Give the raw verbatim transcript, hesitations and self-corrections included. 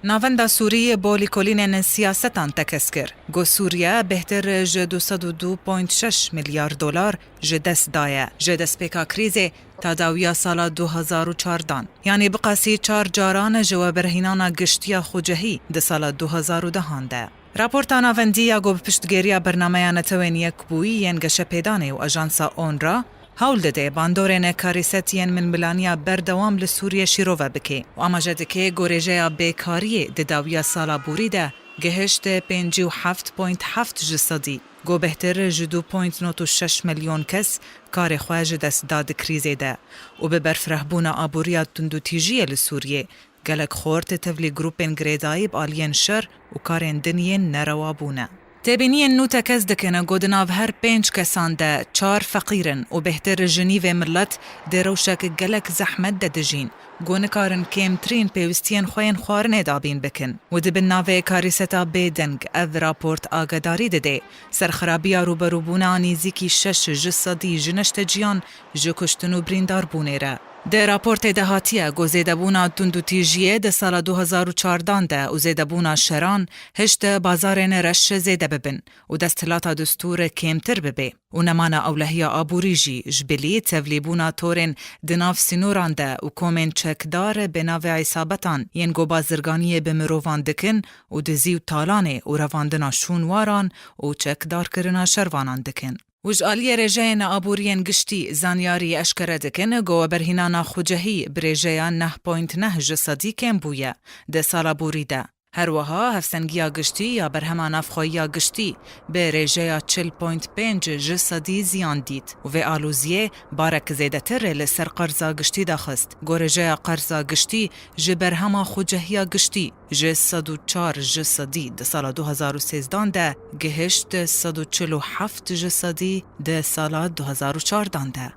Navenda Sûrî bo lîkolînên siyasetan tekez kir. Got Sûriye bêhtir ji du sed û du point şeş milyar dolar ji dest daye ji destpêka krîzê ta dawiya sala du hazar û çardan. Yanî biqasî çar caran ji weberhînana giştiya xucehî di sala du hazar û dehan de. Raporta navendî ya ku bi piştgiriya Bernameya Netewên Yekbûyî yên Geşepêdanê û Ajansa onra hewl dide bandorên karîsetiyên milmilaniya berdewam li Sûriyê şîrove bike û amaje dike ku rêjeya bêkariyê di dawiya sala borî de gihişt pêncî û heft point heft ji sedî, ku bêhtir ji du point nod û şeş milyon kes karê xwe ji dest da di krîzê de û bi berfirehbûna aboriya tundûtîjiyê li Sûriyê, gelek xort tevlî grûpên girêdayî bi aliyên şer û karên din yên nerewa bûne. Têbîniyên nû tekez dikin ku di nav her pênc kesan de çar feqîr in û bêhtir ji nîvê milet di rewşek gelek zehmet de dijîn, ku nikarin kêmtirîn pêwistiyên xwe yên xwarinê dabîn bikin û di bin navê karîseta bêdeng ev raport agadarî dide ser xirabiya rûberûbûna nêzîkî şeş ji sedî ji neşteciyan, ji kuştin û birîndarbûnê re. Di raportê de hatiye ku zêdebûna tundûtîjiyê di sala du hazar û çardan de û zêdebûna şeran hişt bazarên reş zêde bibin û desthilata destûr kêmtir bibe û nemana ewlehiya aborî jî ji bilî tevlîbûna torên di nav sînoran de û komên çekdar bi navê îsabetan yên ku bazirganiyê bi mirovan dikin û dizî û talanê û revandina şûnwaran û çekdarkirina şervanan dikin. Û ji aliyê rêjeyên aboriyên giştî zanyarî eşkere dikin ku weberhînana xucehî bi rêjeya neh point neh ji sedî kêm bûye di sala borî de. Her wiha hevsengiya giştî ya berhema navxweyiya giştî bi rêjeya çil point pênc ji sedî ziyan dît û vê aloziyê barek zêdetir li ser qerza giştî daxist. Ku rêjeya qerza giştî ji berhema xucehiya giştî ji sed û çar ji sedî di sala du hazar û sêzdan de gihişt sed û çil û heft ji sedî di sala du hazar û çardan de.